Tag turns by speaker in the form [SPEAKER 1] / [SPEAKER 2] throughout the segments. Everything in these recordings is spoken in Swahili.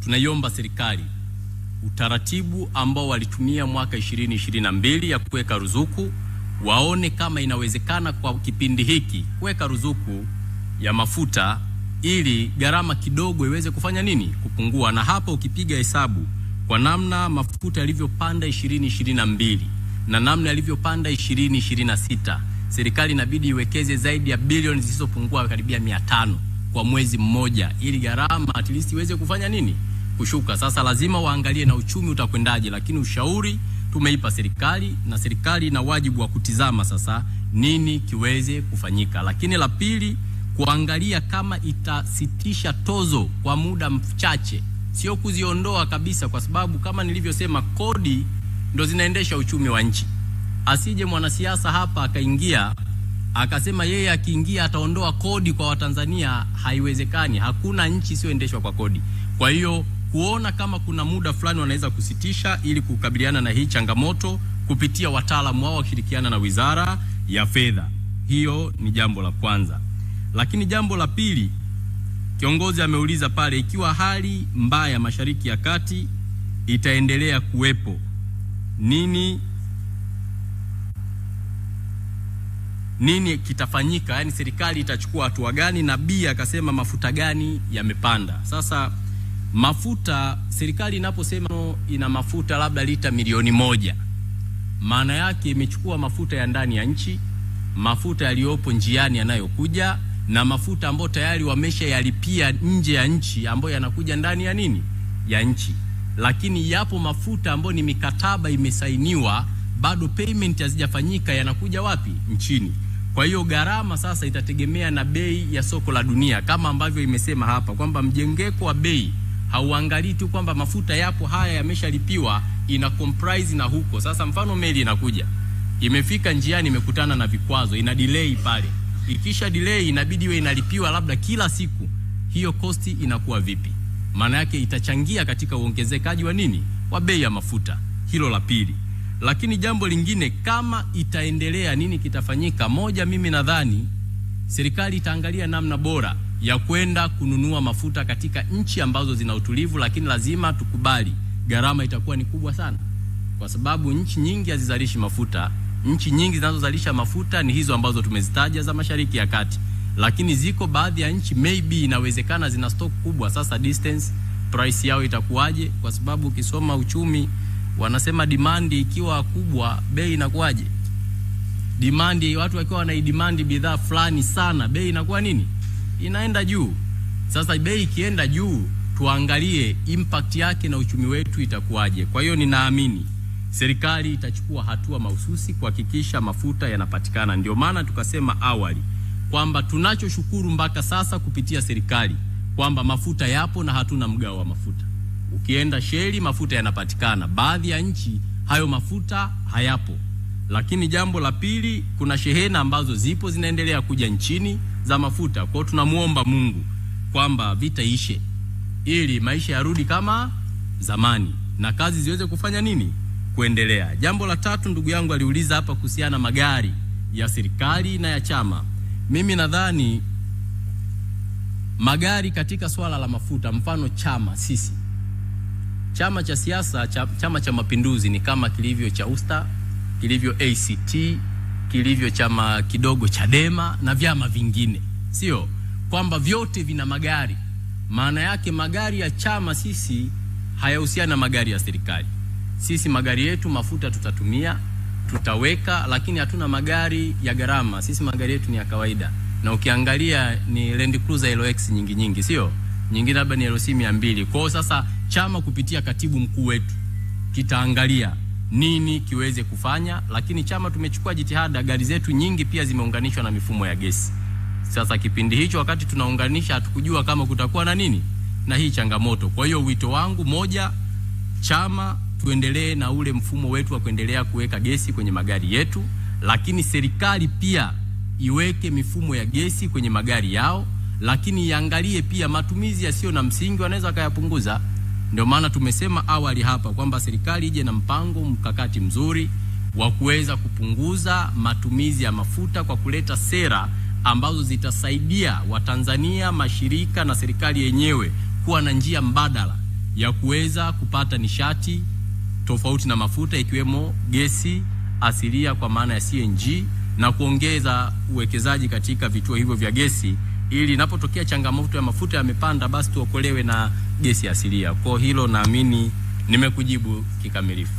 [SPEAKER 1] Tunaiomba serikali utaratibu ambao walitumia mwaka 2022 ya kuweka ruzuku, waone kama inawezekana kwa kipindi hiki kuweka ruzuku ya mafuta ili gharama kidogo iweze kufanya nini? Kupungua. Na hapa ukipiga hesabu kwa namna mafuta yalivyopanda 2022 na namna yalivyopanda 2026, serikali inabidi iwekeze zaidi ya bilioni zisizopungua karibia 500 kwa mwezi mmoja ili gharama at least iweze kufanya nini? Kushuka. Sasa lazima waangalie na uchumi utakwendaje, lakini ushauri tumeipa serikali na serikali ina wajibu wa kutizama sasa nini kiweze kufanyika. Lakini la pili, kuangalia kama itasitisha tozo kwa muda mchache, sio kuziondoa kabisa, kwa sababu kama nilivyosema kodi ndo zinaendesha uchumi wa nchi. Asije mwanasiasa hapa akaingia akasema yeye akiingia ataondoa kodi kwa Watanzania. Haiwezekani, hakuna nchi isiyoendeshwa kwa kodi. Kwa hiyo kuona kama kuna muda fulani wanaweza kusitisha ili kukabiliana na hii changamoto kupitia wataalamu wao wakishirikiana na Wizara ya Fedha. Hiyo ni jambo la kwanza. Lakini jambo la pili, kiongozi ameuliza pale ikiwa hali mbaya Mashariki ya Kati itaendelea kuwepo, nini kitafanyika? Yani serikali itachukua hatua gani? Na B akasema mafuta gani yamepanda. Sasa mafuta, serikali inaposema ina mafuta labda lita 1,000,000, maana yake imechukua mafuta ya ndani ya nchi, mafuta yaliyopo njiani yanayokuja, na mafuta ambayo tayari wameshayalipia nje ya nchi ambayo yanakuja ndani ya nini? Ya nchi. Lakini yapo mafuta ambayo ni mikataba imesainiwa, bado payment hazijafanyika, yanakuja wapi? Nchini. Kwa hiyo gharama sasa itategemea na bei ya soko la dunia, kama ambavyo imesema hapa kwamba mjengeko wa bei hauangalii tu kwamba mafuta yapo haya yameshalipiwa, ina comprise na huko. Sasa mfano meli inakuja, imefika njiani, imekutana na vikwazo, ina delay pale. Ikisha delay inabidi iwe inalipiwa labda kila siku. Hiyo cost inakuwa vipi? Maana yake itachangia katika uongezekaji wa nini? Wa bei ya mafuta. Hilo la pili. Lakini jambo lingine, kama itaendelea nini kitafanyika? Moja, mimi nadhani serikali itaangalia namna bora ya kwenda kununua mafuta katika nchi ambazo zina utulivu, lakini lazima tukubali gharama itakuwa ni kubwa sana, kwa sababu nchi nyingi hazizalishi mafuta. Nchi nyingi zinazozalisha mafuta ni hizo ambazo tumezitaja za Mashariki ya Kati, lakini ziko baadhi ya nchi maybe inawezekana zina stock kubwa. Sasa distance price yao itakuwaje? Kwa sababu ukisoma uchumi wanasema demand ikiwa kubwa bei inakuwaje? Demand, watu wakiwa wanaidemand bidhaa fulani sana, bei inakuwa nini? Inaenda juu. Sasa bei ikienda juu, tuangalie impact yake na uchumi wetu itakuwaje. Kwa hiyo ninaamini serikali itachukua hatua mahususi kuhakikisha mafuta yanapatikana. Ndio maana tukasema awali kwamba tunachoshukuru mpaka sasa kupitia serikali kwamba mafuta yapo na hatuna mgao wa mafuta. Ukienda sheli mafuta yanapatikana, baadhi ya nchi hayo mafuta hayapo. Lakini jambo la pili, kuna shehena ambazo zipo zinaendelea kuja nchini za mafuta. Kwa hiyo tunamuomba Mungu kwamba vita ishe ili maisha yarudi kama zamani na kazi ziweze kufanya nini? Kuendelea. Jambo la tatu, ndugu yangu aliuliza hapa kuhusiana na magari ya serikali na ya chama. Mimi nadhani magari katika swala la mafuta, mfano chama, sisi chama cha siasa, Chama cha Mapinduzi ni kama kilivyo cha Usta, kilivyo ACT, kilivyo chama kidogo Chadema na vyama vingine, sio kwamba vyote vina magari. Maana yake magari ya chama sisi hayahusiani na magari ya serikali. Sisi magari yetu mafuta tutatumia, tutaweka, lakini hatuna magari ya gharama. Sisi magari yetu ni ya kawaida, na ukiangalia ni Land Cruiser LX nyingi nyingi, sio nyingine labda ni LC 200. Kwa hiyo sasa chama kupitia katibu mkuu wetu kitaangalia nini kiweze kufanya, lakini chama tumechukua jitihada, gari zetu nyingi pia zimeunganishwa na mifumo ya gesi. Sasa kipindi hicho wakati tunaunganisha hatukujua kama kutakuwa na nini na hii changamoto. Kwa hiyo wito wangu, moja, chama tuendelee na ule mfumo wetu wa kuendelea kuweka gesi kwenye magari yetu, lakini serikali pia iweke mifumo ya gesi kwenye magari yao, lakini iangalie pia matumizi yasiyo na msingi wanaweza wakayapunguza. Ndio maana tumesema awali hapa kwamba serikali ije na mpango mkakati mzuri wa kuweza kupunguza matumizi ya mafuta kwa kuleta sera ambazo zitasaidia Watanzania, mashirika na serikali yenyewe kuwa na njia mbadala ya kuweza kupata nishati tofauti na mafuta ikiwemo gesi asilia kwa maana ya CNG na kuongeza uwekezaji katika vituo hivyo vya gesi ili inapotokea changamoto ya mafuta yamepanda, basi tuokolewe na gesi asilia. Kwa hilo naamini nimekujibu kikamilifu.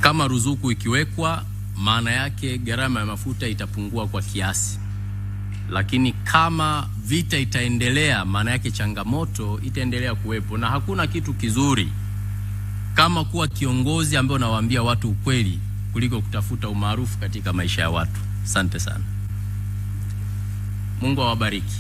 [SPEAKER 1] Kama ruzuku ikiwekwa, maana yake gharama ya mafuta itapungua kwa kiasi, lakini kama vita itaendelea, maana yake changamoto itaendelea kuwepo, na hakuna kitu kizuri kama kuwa kiongozi ambaye unawaambia watu ukweli kuliko kutafuta umaarufu katika maisha ya watu. Asante sana. Mungu awabariki.